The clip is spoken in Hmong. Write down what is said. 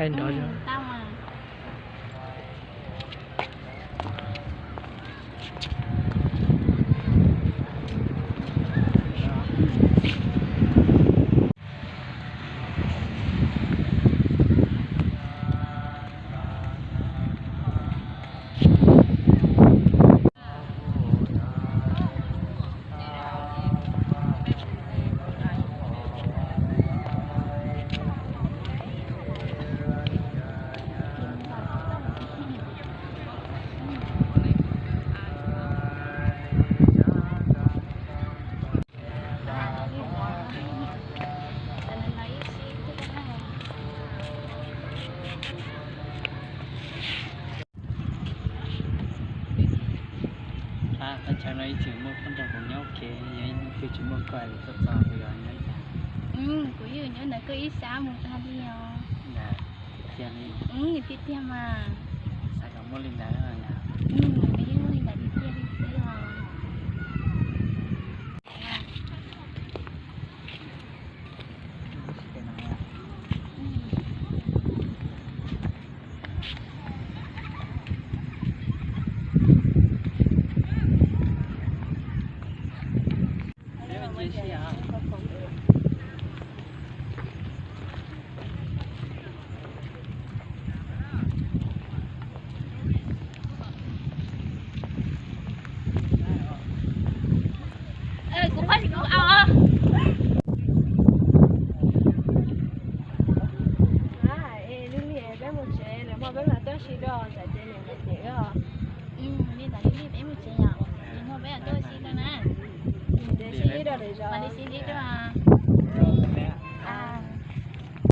Nrov. Qhov chaw no ib txwm muaj koj nrog kuv nyob ua ke, yog ib hnub twg tsis muaj koj es txom txom kuv yuav nyob li cas? Kuv yeej nyob ntawm koj ib sab mus tag li os. Tiag li? Tiag tiag mas. Xav kom muaj li ntawd. Nws yeej muaj li ntawd tiag tiag li xwb os. Kuv qhov kuv au. Lub liaj peb mus tsev lawm mog, peb mam tuaj sib nrog ntawm ces niam ntawm ces os. Li ntawd li peb mus tsev yom, ces muaj peb mam tuaj sib nrog na. Ces sib nrog lawm zos. Mam li sib nrog.